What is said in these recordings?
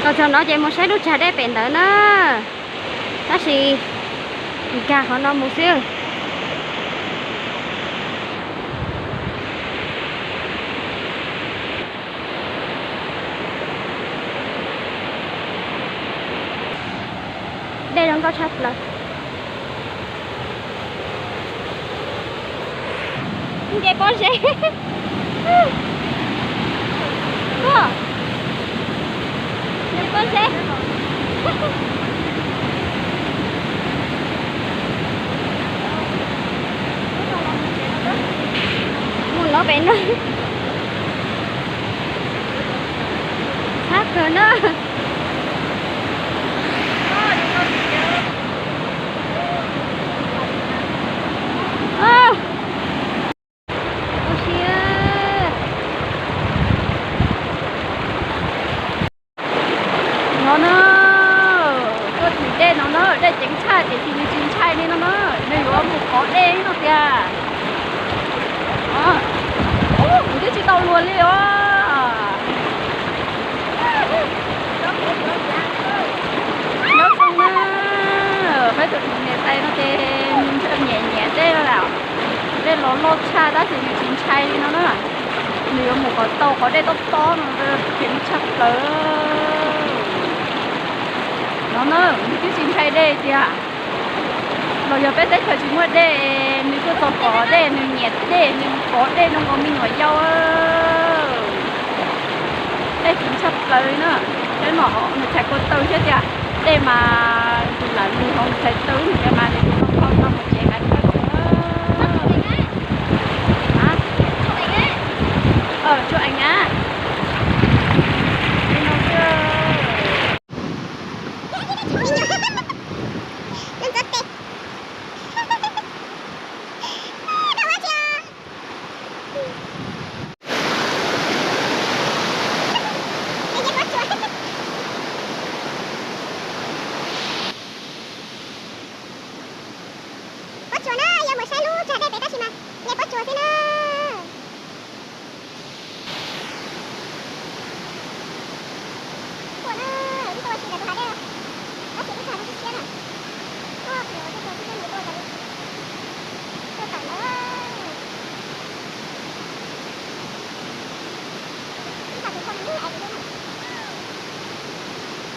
Los txog no ces mus saib lub tsag dej pem ntawd na. Tab sis nkag qhov no mus xwb. Dej zoo nkauj tshaj plaws. Nce pob zeb. Tuaj. Nce pob zeb. Mus no pem no. Txhob kawg na. Ua si. No na, tuaj tim dej no na, dej ceev tshaj tiam sis nws tsis ntshai li no na, nws yuav mus qhov dej no tiag. Nws twb tsis tau luag li os. Nyob zoo na, peb tus niam tais no ces nws nyiam nyiam dej lawm. Dej los loj tshaj tab sis nws tsis ntshai li no na. Nws yuav mus kom tau qhov dej tob tob no, ceev tshaj plaws. No na, nws twb tsis ntshai dej tiag. Los yog peb teb chaws tsis muaj dej, nws tuaj txog qhov dej, nws nyiam dej, nws mus qhov dej zoo nkaus me nyuam yaus. Dej ceev tshaj plaws li na. Peb mam nws txhais ko taw thiab tias dej mas tus lam lug hauv nws txhais taw nws cov mas nws tus no qhov no mus tsev mas tshaj plaws. Tsuag eev na. Pob tsuas na, yog mus saib lub tsag dej pem tab sis mas nce pob tsuas xwb na. Tuaj na, wb tuaj ua si ntawm tus hav dej, tab sis wb tsis hais lub siab na. Tuaj tawm ntawd.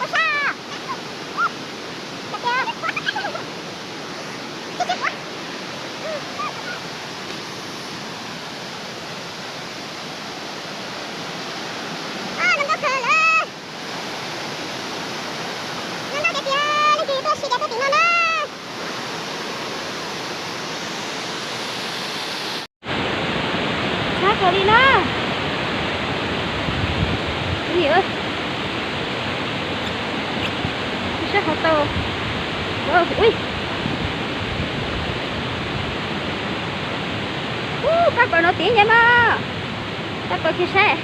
Ua sa. Txhob kawg li na. Ui, saib qhov tau. Ui, ub, pab paws no tid nce mas. Pab paws kiag saib.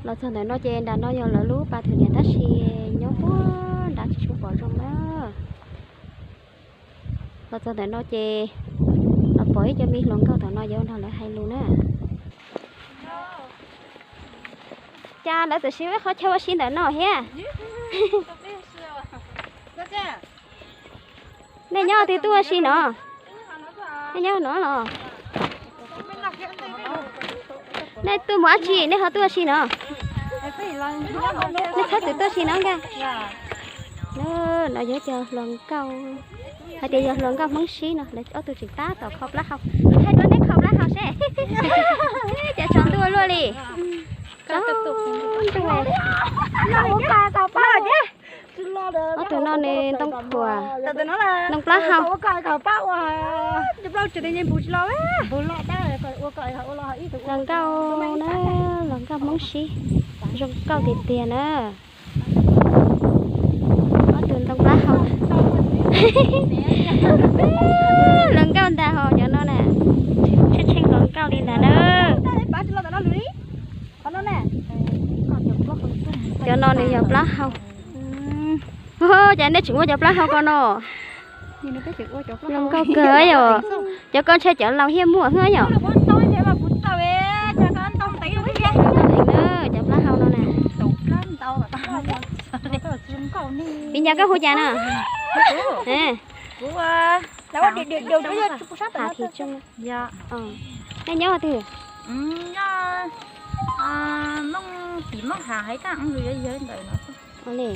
Los txog ntawm no ces nram no yog lawv lub pas thwm niam tab sis nyob puag nrad tsis tshua pom zoo na. Los txog ntawm no ces los pom ib co me hluas nkauj tom no yuav nrog lawv hais lus na. Cas lawv txawm siv ib qhov chaw ua si ntawm no thiab? Nej nyob twg tuaj ua si no? Nej nyob no los? Nej tuaj mus dab tsi nej ho tuaj ua si no? Nej txhob txwm tuaj ua si no nkag. No yog cov hluas nkauj, hais tias yog hluas nkauj Hmoob Sib no, lawv ob tug tseem tab tom kho plaub hau. Hais rau neb kho plaub hau seb. Ces tshav ntuj luaj li. Tshav ntuj. Ob tug no nws ntoo khuam, ntoo plaub hau. Hluas nkauj na, hluas nkauj Hmoob Sib, zoo nkauj tiag tiag na. Hluas nkauj ntag ho cov no na. Tsheej tsheej hluas nkauj li ntag na. Cov no nws yog plaub hau. Cas nej tseem ua cov plaub hau ko no? Zoo nkauj kawg yom. Cov ko ntshai cov laus thiaj muaj xwb yom. Cov plaub hau no na. Viv Ncaus koj hu cas no? Nej nyob twg? Ua li.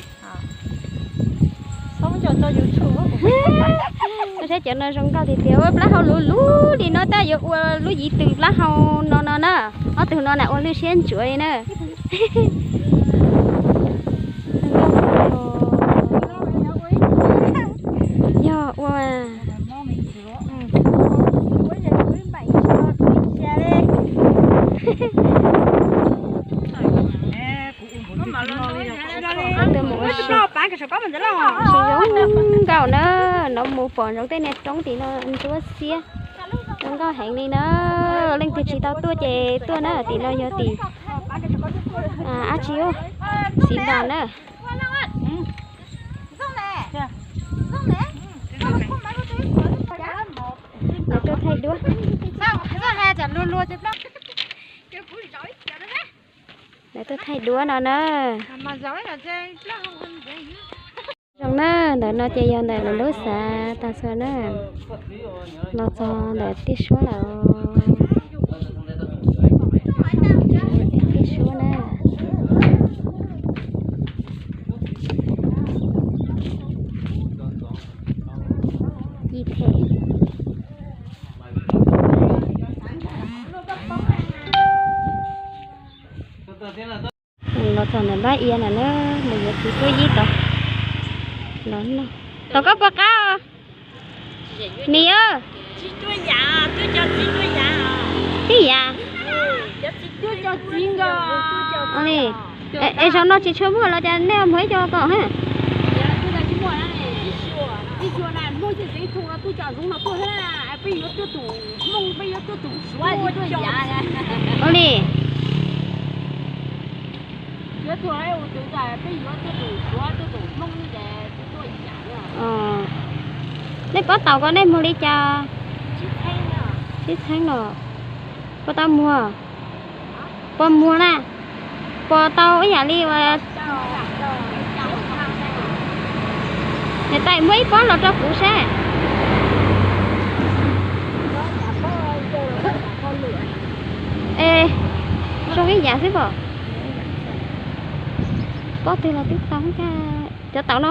Saib cov no zoo nkauj tiag tiag, ua plaub hau luv luv li no tab yuav ua lub yim twm plaub hau no no na. Ob tug no na ua lwj siab ntsuav li na. Yog ua Tuaj mus ua si, tsis zoo nkauj na. No mus pom ntsoov tej niag roob tim no ntsuab xiab. Zoo nkauj heev li na. Leej twg tsis tau tuaj ces tuaj na, tim no yog tim dab tsi, Xiv Npas na. Lawv tuaj thaij duab. Lawv tuaj thaij duab no na. Zoo na, ntawm no ces yog ntawm lawv lub xav tas xua na. Los txog ntawm Tij Suab lawm. Tij Suab na. Yij Them. Los txog ntawm Npab Ia na, nws yuav txiv tuaj yib tod. Los noj. Tom koj puas qab os? Nim, tib yam. Es zaum no tsis tshua muaj los cas nej muag ib co kom ha. Ua li. Nej pob taus ko nej muag li cas? Tsib txheeb los? Puas tau muag? Puas muag na? Puas tau ib yam li uas niam tais muab ib pob los rau kuv saib. Es zoo ib yam xwb pom. Pob twg los twb tau. Cov tau no,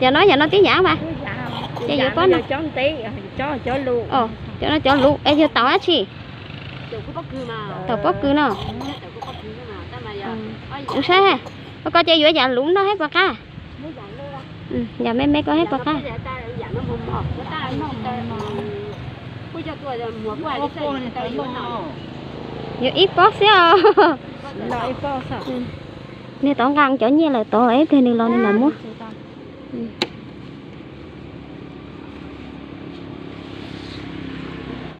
yam no yam no tib yam mas. Ces yuav pob no. Cov no cov lus es yog tau dab tsi? Tau pob kws no. Ua saib, ua ko ces yuav yam luv no thiab puas qab? Yam me me ko thiab puas qab? Yuav ib pob xwb os. Nws tov nqa cov nyiaj lawm tod, ib pliag nws los nws mam muab.